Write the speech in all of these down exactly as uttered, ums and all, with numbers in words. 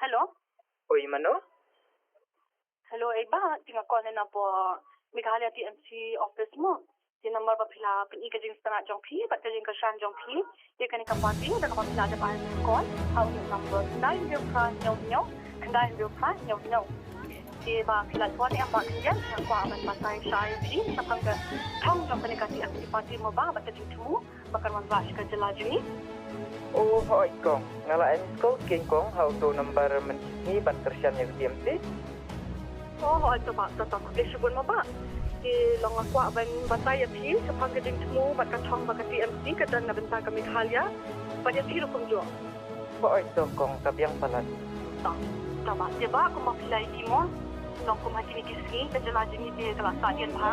Hello. Oi, mano? Hello, eh, Bah, te nga call na por Meghalaya T M C office mo. Te number ba phi la pyni ka jingsngewtynnat jong phi bad ka jingkyrshan jong phi ïa kane ka party, da kaba phi la dep ai call ha u number nine zero five nine nine nine zero five nine nine. Te ba phi la phone em ba khyndiat, nga kwah ban batai shai phi shaphang ka thong jong kane ka T M C party mo Bah, bad ka jingthmu ba kan wanrah sha ka jylla jong ngi. Oh, hooid kong. Nga la ai miss call kein kong ha uto number mynshwa ban kyrshan ïa ka T M C. Oh, hooid to Bah, to to. Khublei shibun mo Bah. Te long nga kwah ban batai ïa phi shaphang ka jingthmu bad ka thong ba ka T M C ka don na bynta ka Meghalaya. Bad ïa phi ruh kumjuh. Hooid to kong, ka biang palat. To, to Bah, te Bah, kumba phi la ïohi mo, long kum ha kine ki sngi ka jylla jong ngi te ka la sahdien bha.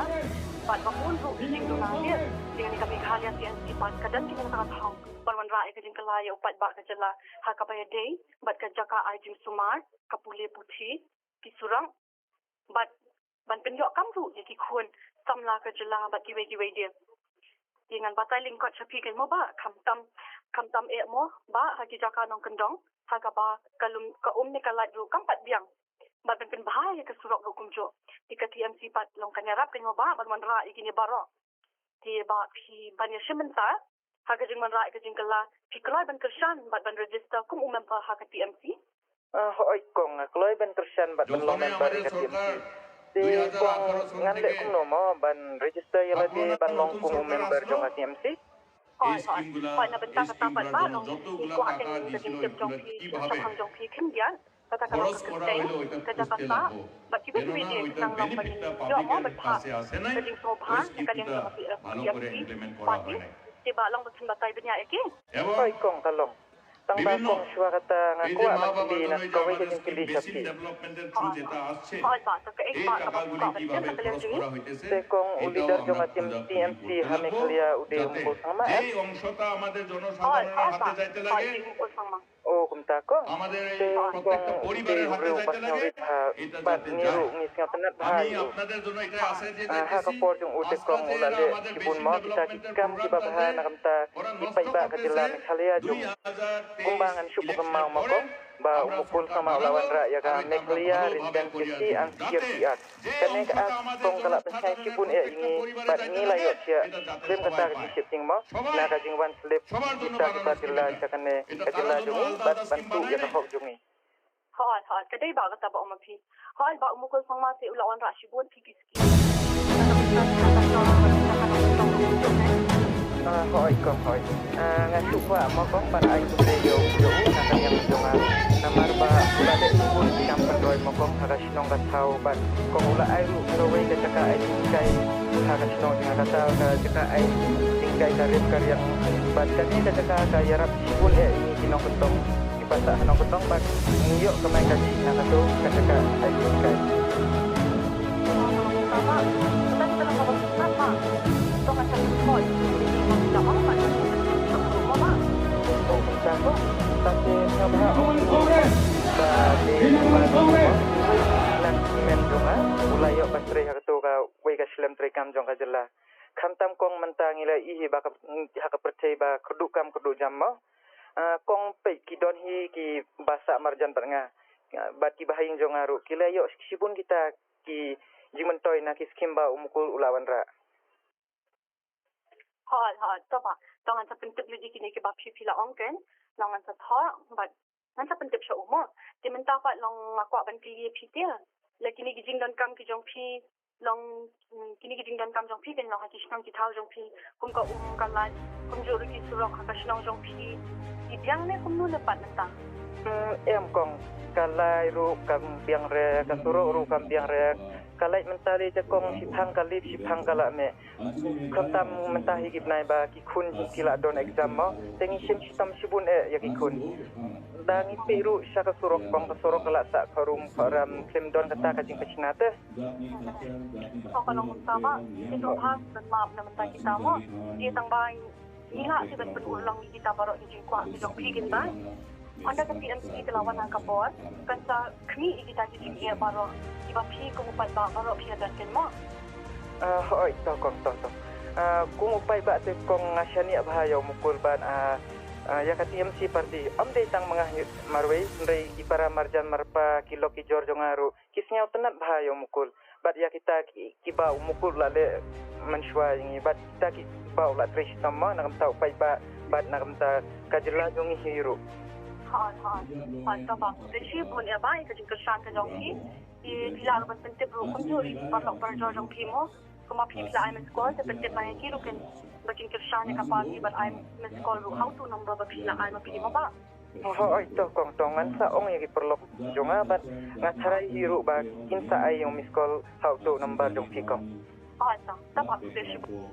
Bad ba bun ruh ki jingduna te, te kane ka Meghalaya T M C pat ka don kine ki thong ban wanrah ïa ka jingkylla ïa u paidbah ka jylla ha kaba ïadei bad ka jaka ai jingsumar, ka pule puthi, ki surok, bad ban pynïoh kam ruh ïa ki khun samla ka jylla bad kiwei kiwei de. Te ngan batai lyngkot sha phi kein mo Bah, khamtam, khamtam eh mo Bah, ha ki jaka nongkyndong ha kaba ka lum, ka um ne ka lait ruh kam pat biang. Bad ban pynbha ïa ka surok ruh kumjuh. Te ka T M C pat long kan ïarap kein mo Bah ban wanrah ïa kine baroh. Te Bah, phi ban ïashim bynta ha ka jingwanrah ïa ka jingkylla, phi kloi ban kyrshan bad ban register kum u member ha ka T M C? Ah, hooid kong, nga kloi ban kyrshan bad ban long member ïa ka T M C. Te kong, ngan leh kumno mo ban register ïa lade ban long kum u member jong ka T M C? Hooid, hooid. Hooid, na bynta kata pat Bah, long ngi kwah kein ka jingtip jong phi shaphang jong phi khyndiat. Kata ka long ka kyrteng, ka jaka sah, bad kiwei kiwei de ki nang long ba ngin ïoh mo bad ka jingsngewbha na ka liang jong ka T M C party. Te Bah, long ba phin batai bniah ïa ki. Hooid kong, ka long. Tang ba kong, shuwa kata nga kwah ban kylli na kawei ka jingkylli sha phi. Hooid Bah, to kaei Bah kaba phi kwah ban tip na ka liang jong ngi? Te kong, u leader jong ka T M C ha Meghalaya u dei u Mukul Sangma em? Hooid, hooid Bah, hooid, u dei u Mukul Sangma. O kumta kong. Te kong, u dei u briew uba sngewrit bha bad ngi ruh ngi sngewtynnat bha ïa u. Ah, ha ka por jong u te kong u la leh shibun mo kita ki kam kiba bha na ka bynta ki paidbah ka jylla Meghalaya jong ngi. Kumba ngan shu buh kynmaw mo kong, ba u Mukul Sangma u la wanrah ïa ka Meghalaya Resident Safety and Security Act. Kane ka Act kong ka la pynshai shibun eh ïa ngi bad ngi la ïoh thiah khlem kata ka jingsheptieng mo na ka jingwan slem kita kiba tylla sha kane ka jylla jong ngi bad ban tuh ïa ka hok jong ngi. Hooid, hooid, ka dei Bah kata ba ong ma phi. Hooid Bah, u Mukul Sangma te u la wanrah shibun ki ki scheme. Ah, hooid kong, hooid. Ah, nga shu kwah mo kong ban ai khublei ïa u, ïa u na ka liang jong nga. Namar ba u la leh shibun ki kam pynroi mo kong ha ka shnong ka thaw bad kong u la ai ruh kawei ka jaka ai jinghikai ha ka shnong jong nga, kata ka jaka ai jinghikai ka rim ka riang bad kane ka jaka ka ïarap shibun eh ïa ngi ki nongkyntong kiba sah ha nongkyntong bad ngi ïoh kamai kajih na kato ka jaka ai jinghikai. Kmen jong nga u la ïoh ban trei ha kato kawei ka shlem treikam jong ka jylla. Khamtam kong mynta ngi la ïohi ba ka, ha ka pyrthei ba kyrduh kam kyrduh jam mo. Ah, kong peit ki don hi kiba sah marjan bad nga. Ah, bad kiba ha ïing jong nga ruh ki la ïoh shibun kita ki jingmyntoi na ki skim ba u Mukul u la wanrah. Hooid, hooid, to Bah. To ngan sa pyntip leit ïa kine kiba phi phi la ong kein. Ngan sa thoh bad ngan sa pyntip sha u mo. Te mynta pat long nga kwah ban kylli ïa phi te. La kine ki jingdonkam ki jong phi long, mm, kine ki jingdonkam jong phi kein long ha ki shnong ki thaw jong phi kum ka um ka lait, kumjuh ruh ki surok ha ka shnong jong phi ki biang ne kumno ne pat mynta? Hmm, em kong, ka lait ruh kam biang re, ka surok ruh kam biang re, ka lait mynta lei te kong shiphang ka lip shiphang ka la meh. Khamtam mynta hi ki bnai ba ki khun ki la don exam mo, te ngi shim shitom shibun eh ïa ki khun. Da ngi peit ruh sha ka surok kong, ka surok ka la sah kharum kharam, khlem don kata ka jingpynsngew te. Hooid, ka long kumta Bah, te to Bah, ban map na mynta kita mo. Te tang ba ngi lah shuh ban pynurlong ïa kita baroh ki jingkwah ki jong phi kein Bah. Ynda ka T M C ka la wan ha ka bor, kan sa khmih ïa kita ki jingeh baroh kiba phi kum u paidbah baroh phi ïa don kein mo. Ah, hooid, to kong, to, to. Ah, kum u paidbah te kong nga shaniah bha ïa u Mukul bad, ah, Ah, ïa ka T M C party, ym dei tang ma nga marwei, hynrei ki para marjan marpa, ki lok ki jor jong nga ruh ki sngew tynnad bha ïa u Mukul. Bad ïa kita ki, kiba u Mukul la leh mynshuwa ïa ngi, bad kita kiba u la trei shitom mo, na ka bynta u paidbah bad na ka bynta ka jylla jong ngi hi ruh. Hooid, hooid. Hooid, to ba khublei shibun ïa ba ïa ka jingkyrshan ka jong phi. Phi, phi lah ruh ban pyntip ruh kumjuh ïa ki paralok parajor jong phi mo. Kumba phi, phi la ai missed call, te pyntip lang ïa ki ruh kin, ba kin kyrshan ïa ka party ban ai missed call ruh ha uto u number ba phi la ai ma phi mo ba. Hooid, to kong, to ngan sa ong ïa ki paralok jong nga bad nga tharai hi ruh ba kin sa ai ïa u missed call ha uto u number jong phi kong. Hooid, to, to ba khublei shibun.